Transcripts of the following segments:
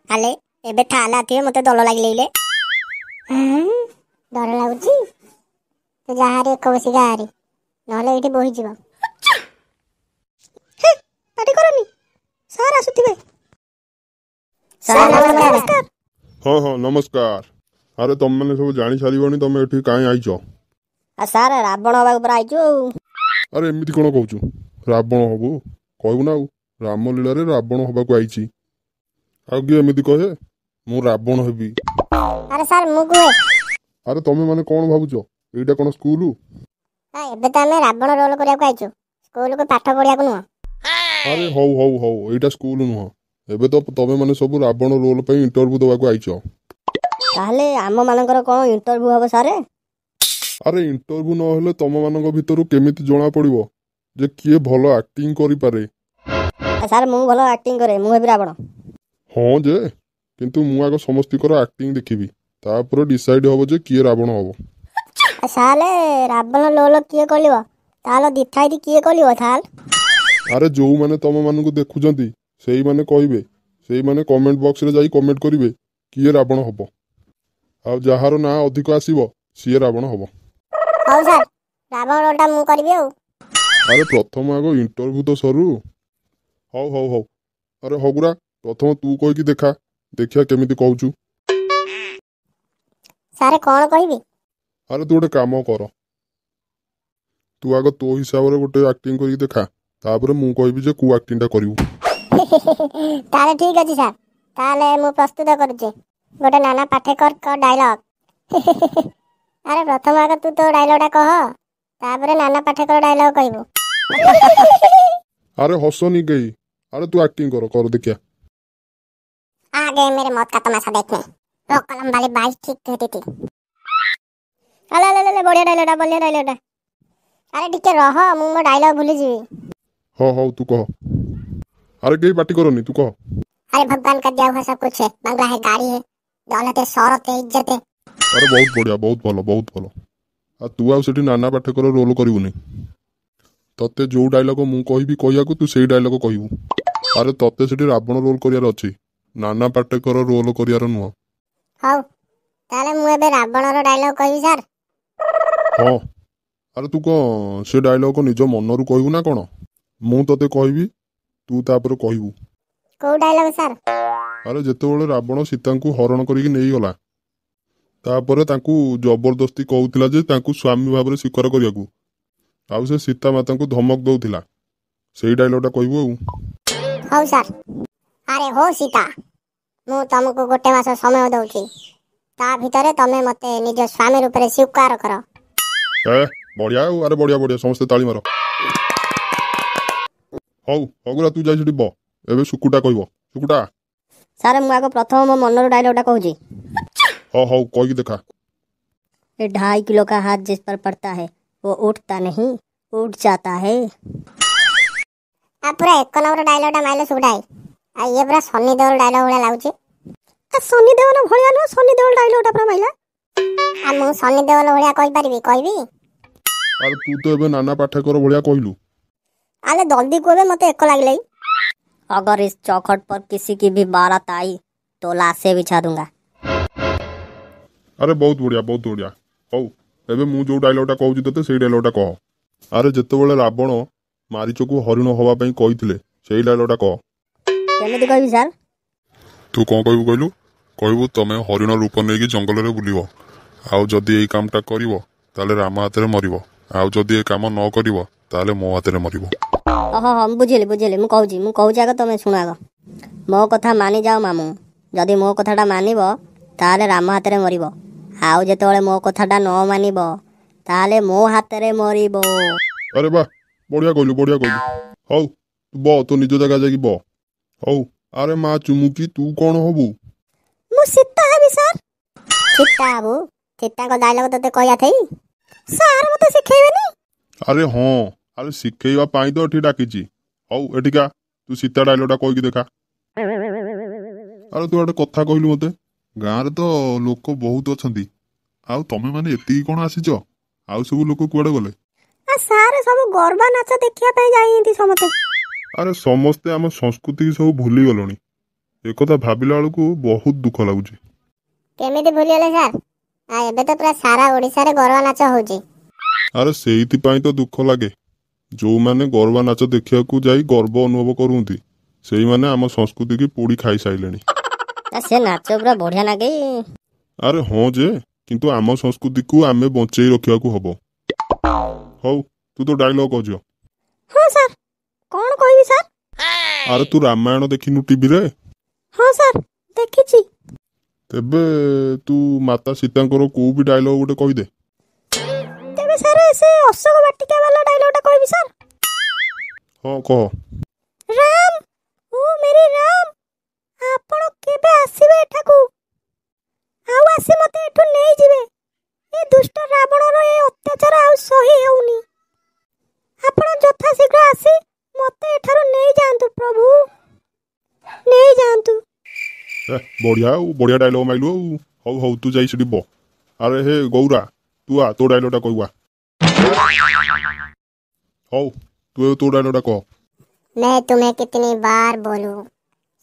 ଆଲେ ଏବେ ଥାଲା ଥିବେ, ମୋତେ ଡର ଲାଗିଲେ। ଡର ଲାଗୁଛି? ତୁ ଯାହାରି ଏକ ବସିକା ହାରି, ନହେଲେ ଏଇଠି ବୋହିଯିବ। ପାଟି କରନି, ସାର୍ ଆସୁଥିବେ। ସାର୍ ନମସ୍କାର। ହଁ ହଁ, ନମସ୍କାର। ଆରେ ତମେମାନେ ସବୁ ଜାଣି ସାରିବଣି ତମେ ଏଠି କାହିଁ ଆଇଛ? ଆଉ ସାର୍, ରାବଣ ହବାକୁ ପୁରା ଆଇଛୁ ଆଉ। ଆରେ ଏମିତି କ'ଣ କହୁଛୁ? ରାବଣ ହବୁ କହିବୁ ନା ଆଉ। ରାମଲୀଳାରେ ରାବଣ ହବାକୁ ଆଇଛି। ଆଉ କିଏ ଏମିତି କହେ ମୁଁ ରାବଣ ହେବି? ଆରେ ସାର୍, ମୁଁ କୁହେ। ଆରେ ତମେ ମାନେ କ'ଣ ଭାବୁଛ, ଏଇଟା କ'ଣ ସ୍କୁଲ? ଏବେ ତ ଆମେ ରାବଣ ରୋଲ କରିବାକୁ ଆଇଛୁ, ସ୍କୁଲକୁ ପାଠ ପଢିବାକୁ ନୁହଁ। ଆରେ ହଉ ହଉ ହଉ, ଏଇଟା ସ୍କୁଲ ନୁହଁ। ଏବେ ତ ତମେ ମାନେ ସବୁ ରାବଣ ରୋଲ ପାଇଁ ଇଣ୍ଟରଭ୍ୟୁ ଦେବାକୁ ଆଇଛ। ତାହେଲେ ଆମ ମାନଙ୍କର କ'ଣ ଇଣ୍ଟରଭ୍ୟୁ ହବ ସାର୍? ଆରେ ଇଣ୍ଟରଭ୍ୟୁ ନହେଲେ ତମମାନଙ୍କ ଭିତରୁ କେମିତି ଜଣା ପଡ଼ିବ ଯେ କିଏ ଭଲ ଆକ୍ଟିଂ କରିପାରେ? ସାର୍, ମୁଁ ଭଲ ଆକ୍ଟିଂ କରେ, ମୁଁ ହେବି ରାବଣ। ହଁ ଯେ, କିନ୍ତୁ ମୁଁ ଆଗ ସମସ୍ତଙ୍କର ଆକ୍ଟିଂ ଦେଖିବି, ତାପରେ ଡିସାଇଡ୍ ହବ ଯେ କିଏ ରାବଣ ହବ। ସାର୍, ରାବଣ ରୋଲ କିଏ କରିବ? ତାହେଲେ ଦିଥାଇଦି କିଏ କରିବ ତାହେଲେ? ଆରେ ଯୋଉମାନେ ତମମାନଙ୍କୁ ଦେଖୁଛନ୍ତି ସେଇମାନେ କହିବେ। ସେଇମାନେ କମେଣ୍ଟ ବକ୍ସରେ ଯାଇ କମେଣ୍ଟ କରିବେ କିଏ ରାବଣ ହବ, ଆଉ ଯାହାର ନାଁ ଅଧିକ ଆସିବ ସିଏ ରାବଣ ହବ। ହଉ ସାର୍, ରାବଣ ରୋଲଟା ମୁଁ କରିବି ଆଉ। ଆରେ ପ୍ରଥମ ଆଗ ଇଣ୍ଟରଭ୍ୟୁ ତ ସରୁ। ହଉ ହଉ ହଉ। ଆରେ ହଗୁରା, ପ୍ରଥମ ତୁ କହିକି ଦେଖା, ଦେଖିବା କେମିତି କହୁଛୁ। ସାର୍, କ'ଣ କହିବି? ଆରେ ତୁ ଗୋଟେ କାମ କର, ତୁ ଆଗ ତୋ ହିସାବରେ ଗୋଟେ ଆକ୍ଟିଂ କରିକି ଦେଖା, ତାପରେ ମୁଁ କହିବି ଯେ କୋଉ ଆକ୍ଟିଂଟା କରିବୁ। ତାହେଲେ ଠିକ ଅଛି ସାର୍, ତାହେଲେ ମୁଁ ପ୍ରସ୍ତୁତ କରୁଛି ଗୋଟେ ନାନା ପାଠେକରଙ୍କ ଡାଇଲଗ। ଆରେ ପ୍ରଥମ ଆଗ ତୁ ତୋ ଡାଇଲଗଟା କହ, ତାପରେ ନାନା ପାଠେକର ଡାଇଲଗ କହିବୁ। ଆରେ ହସନି କେହି। ଆରେ ତୁ ଆକ୍ଟିଂ କର, କର ଦେଖିଆ। आ गए मेरे मौत का तमाशा देखने, वो कलम वाली बाई ठीक कहती थी। ଆଲେ ଆଲେ ଆଲେ, ବଢିଆ ଡାଇଲଗଟା, ବଢିଆ ଡାଇଲଗଟା। ଆରେ ଟିକେ ରହ, ମୁଁ ମୋ ଡାଇଲଗ ଭୁଲିଯିବି। ହଁ ହଉ, ତୁ କହ। ଆରେ କେହି ପାଟି କରନି, ତୁ କହ। अरे भगवान का दिया हुआ सब कुछ है, बंगला है, गाड़ी है, दौलत है, शौहरत है, इज्जत है। ଆରେ ବହୁତ ବଢିଆ, ବହୁତ ଭଲ, ବହୁତ ଭଲ। ଆଉ ତୁ ଆଉ ସେଠି ନାନା ପାଠେକର ରୋଲ କରିବୁନି। ତତେ ଯୋଉ ଡାଇଲଗ ମୁଁ କହିବି କହିବାକୁ, ତୁ ସେଇ ଡାଇଲଗ କହିବୁ। ଆରେ ତତେ ସେଠି ରାବଣ ରୋଲ କରିବାର ଅଛି, ନାନା ପାଟେକର ରୋଲ କରିବାର ନୁହଁ। ହଉ, ତାହେଲେ ମୁଁ ଏବେ ରାବଣର ଡାଇଲଗ କହିବି ସାର୍? ହଁ। ଆରେ ତୁ କ'ଣ ସେ ଡାଇଲଗ ନିଜ ମନରୁ କହିବୁ ନା କ'ଣ? ମୁଁ ତତେ କହିବି, ତୁ ତାପରେ କହିବୁ। କୋଉ ଡାଇଲଗ ସାର୍? ଆରେ ଯେତେବେଳେ ରାବଣ ସୀତାଙ୍କୁ ହରଣ କରିକି ନେଇଗଲା, ତାପରେ ତାଙ୍କୁ ଜବରଦସ୍ତି କହୁଥିଲା ଯେ ତାଙ୍କୁ ସ୍ୱାମୀ ଭାବରେ ସ୍ୱୀକାର କରିବାକୁ, ଆଉ ସେ ସୀତା ମାତାଙ୍କୁ ଧମକ ଦଉଥିଲା, ସେଇ ଡାଇଲଗଟା କହିବୁ ଆଉ। ହଉ ସାର୍। ଆରେ ହୋ ସୀତା, ମୁଁ ତମକୁ ଗୋଟେ ମାସ ସମୟ ଦଉଛି, ତା ଭିତରେ ତମେ ମତେ ନିଜ ସ୍ୱାମୀ ରୂପରେ ସ୍ୱୀକାର କର। ଏ ବଢିଆ ଆଉ। ଆରେ ବଢିଆ ବଢିଆ, ସମସ୍ତେ ତାଳି ମାର। ହଉ ହଗୁରା, ତୁ ଯାଇ ସେଠି ବ। ଏବେ ସୁକୁଟା କହିବ। ସୁକୁଟା। ସାର୍, ମୁଁ ଆଗ ପ୍ରଥମ ମୋ ମନରୁ ଡାଇଲଗଟା କହୁଛି। ହଁ ହଉ, କହିକି ଦେଖା। ये 2.5 किलो का हाथ जिस पर पड़ता है वो उठता नहीं, उठ जाता है। आ ପୁରା ଏକ ନମ୍ବର ଡାଇଲଗଟା ମାଇଲେ ସୁକୁଟା। ଆଉ ଇଏ ପୁରା ସନି ଦେଓଲ ଡାଇଲଗ ଭଳିଆ ଲାଗୁଛି। ସନି ଦେଓଲ ଭଳିଆ ନୁହଁ, ସନି ଦେଓଲ ଡାଇଲଗଟା ପୁରା ମାଇଲା। ଆଉ ମୁଁ ସନି ଦେଓଲ ଭଳିଆ କହିପାରିବି? କହିବି? ଆରେ ତୁ ତ ଏବେ ନାନା ପାଠେକର ଭଳିଆ କହିଲୁ। ଆଲେ ଜଲ୍ଦି କୁହବେ, ମତେ ଏକ ଲାଗିଲାଇ। अगर इस चौखट पर किसी की भी बारात आई तो लाशें बिछा दूंगा। ଆରେ ବହୁତ ବଢିଆ, ବହୁତ ବଢିଆ। ହଉ, ଏବେ ମୁଁ ଯୋଉ ଡାଇଲଗଟା କହୁଛି ତତେ, ସେଇ ଡାଇଲଗଟା କହ। ଆରେ ଯେତେବେଳେ ରାବଣ ମାରିଚକୁ ହରିଣ ହବା ପାଇଁ କହିଥିଲେ, ସେଇ ଡାଇଲଗଟା କହ। କେମିତି କହିବି ସାର୍? ତୁ କ'ଣ କହିବୁ କହିଲୁ? କହିବୁ ତମେ ହରିଣ ରୂପ ନେଇକି ଜଙ୍ଗଲରେ ବୁଲିବ, ଆଉ ଯଦି ଏଇ କାମଟା କରିବ ତାହେଲେ ରାମ ହାତରେ ମରିବ, ଆଉ ଯଦି ଏ କାମ ନ କରିବ ତାହେଲେ ମୋ ହାତରେ ମରିବ। ଓହୋ ହଁ, ମୁଁ ବୁଝିଲି ବୁଝିଲି। ମୁଁ କହୁଛି, ମୁଁ କହୁଛି, ଆଗ ତମେ ଶୁଣ ଆଗ। ମୋ କଥା ମାନିଯାଅ ମାମୁଁ, ଯଦି ମୋ କଥାଟା ମାନିବ ତାହେଲେ ରାମ ହାତରେ ମରିବ, ଆଉ ଯେତେବେଳେ ମୋ କଥାଟା ନ ମାନିବ ତାହେଲେ ମୋ ହାତରେ ମରିବ। ଆରେ ବା, ବଢିଆ କହିଲୁ, ବଢିଆ କହିଲୁ। ହଉ ତୁ ବ, ତୋ ନିଜ ଜାଗା ଯାଇକି ବ। ହଉ, ଆରେ ମା ଚୁମୁକି, ତୁ କ'ଣ ହବୁ? ମୁଁ ସୀତା ହେବି ସାର୍। ସୀତା ହବୁ? ସୀତାଙ୍କ ଡାଇଲଗ ତତେ କହିବା ଥାଇ ସାର୍, ମତେ ଶିଖେଇବେନି? ଆରେ ହଁ, ଆରେ ଶିଖେଇବା ପାଇଁ ତ ଏଠି ଡାକିଛି। ହଉ ଏଠିକା, ତୁ ସୀତା ଡାଇଲଗଟା କହିକି ଦେଖା। ଆରେ ତୁ ଗୋଟେ କଥା କହିଲୁ ମତେ, ଗାଁରେ ତ ଲୋକ ବହୁତ ଅଛନ୍ତି, ଆଉ ତମେ ମାନେ ଏତିକି କ'ଣ ଆସିଛ? ଆଉ ସବୁ ଲୋକ କୁଆଡ଼େ ଗଲେ? ସାର୍, ସବୁ ଗରବା ନାଚ ଦେଖିବା ପାଇଁ ଯାଇଛନ୍ତି ସମସ୍ତେ। ଆରେ ସମସ୍ତେ ଆମ ସଂସ୍କୃତିକି ସବୁ ଭୁଲିଗଲଣି। ଏକଥା ଭାବିଲା ବେଳକୁ ବହୁତ ଦୁଃଖ ଲାଗୁଛି। କେମିତି ଭୁଲିଗଲେ ସାର୍? ଆଉ ଏବେ ତ ପୁରା ସାରା ଓଡ଼ିଶାରେ ଗରବା ନାଚ ହଉଛି। ଆରେ ସେଇଥିପାଇଁ ତ ଦୁଃଖ ଲାଗେ। ଯୋଉମାନେ ଗରବା ନାଚ ଦେଖିବାକୁ ଯାଇ ଗର୍ବ ଅନୁଭବ କରୁଛନ୍ତି, ସେଇମାନେ ଆମ ସଂସ୍କୃତିକି ପୋଡ଼ି ଖାଇସାରିଲେଣି। ସେ ନାଚ ପୁରା ବଢିଆ ଲାଗେ। ଆରେ ହଁ ଯେ, କିନ୍ତୁ ଆମ ସଂସ୍କୃତିକୁ ଆମେ ବଞ୍ଚେଇ ରଖିବାକୁ ହବ। ହଉ, ତୁ ତ ଡାଇଲଗ କହ ଝିଅ। ହଁ ସାର୍, କ'ଣ କହିବି ସାର୍? ଆରେ ତୁ ରାମାୟଣ ଦେଖିନୁ ଟିଭିରେ? ହଁ ସାର୍, ଦେଖିଛି। ତେବେ ତୁ ମାତା ସୀତାଙ୍କର କୋଉ ବି ଡାଇଲଗ ଗୋଟେ କହିଦେ। ତେବେ ସାର୍, ସେ ଅଶୋକ ବାଟିକା ବାଲା ଡାଇଲଗଟା କହିବି ସାର୍? ହଁ, କହ। ରାମ, ଓ ମେରେ ରାମ, ଆପଣ କେବେ ଆସିବେ ଏଠାକୁ ଆଉ ଆସି ମତେ ଏଠୁ ନେଇଯିବେ? ଏ ଦୁଷ୍ଟ ରାବଣର ଏ ଅତ୍ୟାଚାର ଆଉ ସହି ହେଉନି। ଆପଣ ଯଥାଶୀଘ୍ର ଆସି ମତେ ଏଠାରୁ ନେଇଯାଆନ୍ତୁ ପ୍ରଭୁ, ନେଇଯାଆନ୍ତୁ। ଏ ବଢିଆ ଆଉ ବଢିଆ ଡାଇଲଗ ମାଇଲୁ ଆଉ। ହଉ ହଉ, ତୁ ଯାଇ ସେଠି ବ। ଆରେ ହେ ଗୌରା, ତୁ ଆ, ତୋ ଡାଇଲଗଟା କହିବୁ ଆ। ହଉ, ତୁ ଏବେ ତୋ ଡାଇଲଗଟା କହ। मैं तुम्हें कितनी बार बोलूं,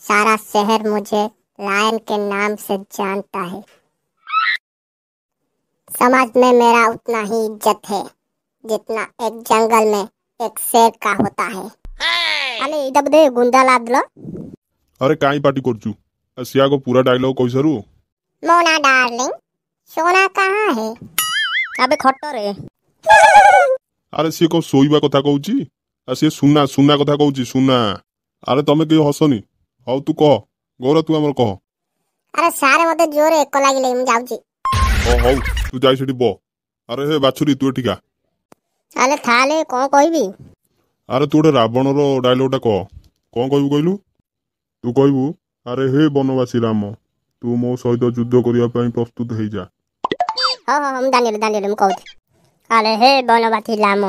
सारा शहर मुझे लायन के नाम से जानता है। समाज में मेरा उतना ही इज्जत है जितना एक जंगल में एक शेर का होता है। ଆଲେ ଏଇଟା ବୋଧେ ଗୁନ୍ଦା ଲାଦଲ। ଆରେ କାଇଁ ପାଟି କରୁଛୁ? ସିଏ ଆଗ ପୁରା ଡାଇଲଗ କହିସାରୁ। मोना डार्लिंग, सोना कहाँ है? ଆବେ ଖଟରେ। ଆରେ ସିଏ କଣ ଶୋଇବା କଥା କହୁଛି? ଆଉ ସିଏ ସୁନା ସୁନା କଥା କହୁଛି, ସୁନା। ଆରେ ତମେ କେହି ହସନି। ହଉ, ତୁ କହ ଗୌରା, ତୁ ଆମର କହ। ଆରେ ସାର୍, ମତେ ଜୋରେ ଏକ ଲାଗିଲେ, ମୁଁ ଯାଉଛି। ହଉ ହଉ, ତୁ ଯାଇ ସେଠି ବ। ଆରେ ହେ ବାଛୁରୀ, ତୁ ଏଠିକା। ଆଲେ ଥାଲେ, କ'ଣ କହିବି? ଆରେ ତୁ ଗୋଟେ ରାବଣର ଡାଇଲଗଟା କହ। କଣ କହିବୁ କହିଲୁ? ତୁ କହିବୁ, ଆରେ ହେ ବନବାସୀ ରାମ, ତୁ ମୋ ସହିତ ଯୁଦ୍ଧ କରିବା ପାଇଁ ପ୍ରସ୍ତୁତ ହେଇଯା। ହଉ ହଉ, ମୁଁ ଜାଣିଗଲି ଜାଣିଗଲି, ମୁଁ କହୁଛି। ଆରେ ହେ ବନବାସୀ ରାମ,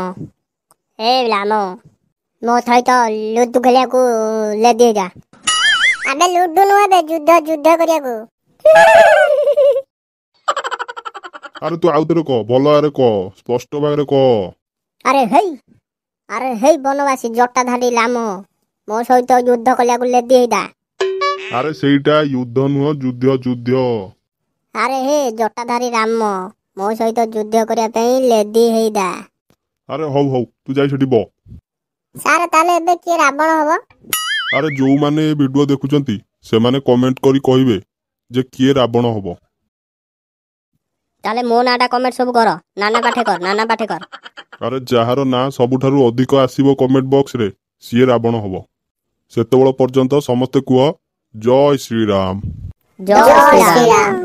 ହେ ରାମ, ମୋ ସହିତ ଲୁଡୁ ଖେଳିବାକୁ ଲେଦି ହେଇଯା। ଆବେ ଲୁଡୁ ନୁହେଁ ବେ, ଯୁଦ୍ଧ ଯୁଦ୍ଧ କରିବାକୁ। ଆରେ ତୁ ଆଉଥରେ କହ, ଭଲ ଆରେ କହ, ସ୍ପଷ୍ଟ ଭାବରେ କହ। ଆରେ ହେଇ, ଆରେ ହେଇ ବନବାସୀ ଜଟାଧାରୀ ରାମ, ମୋ ସହିତ ଯୁଦ୍ଧ କରିବାକୁ ଲେଦି ହେଇଯା। ଆରେ ସେଇଟା ଯୁଦ୍ଧ ନୁହଁ, ଯୁଦ୍ଧ ଯୁଦ୍ଧ। ଆରେ ହେ ଜଟାଧାରୀ ରାମ, ମୋ ସହିତ ଯୁଦ୍ଧ କରିବା ପାଇଁ ଲେଦି ହେଇଯା। ଆରେ ହଉ ହଉ, ତୁ ଯାଇ ସେଠି ବ। ସାର୍, ତାହେଲେ ଏବେ କିଏ ରାବଣ ହବ? ଆରେ ଯୋଉମାନେ ଏ ଭିଡିଓ ଦେଖୁଛନ୍ତି, ସେମାନେ କମେଣ୍ଟ କରି କହିବେ ଯେ କିଏ ରାବଣ ହବ। ତାହେଲେ ମୋ ନାଁଟା କମେଣ୍ଟ ସବୁ କର, ନାନା ପାଠେକର, ନାନା ପାଠେକର। ଆରେ ଯାହାର ନାଁ ସବୁଠାରୁ ଅଧିକ ଆସିବ କମେଣ୍ଟ ବକ୍ସରେ, ସିଏ ରାବଣ ହବ। ସେତେବେଳ ପର୍ଯ୍ୟନ୍ତ ସମସ୍ତେ କୁହ ଜୟ ଶ୍ରୀରାମ। ଜୟ ଶ୍ରୀରାମ। ଶ୍ରୀରାମ।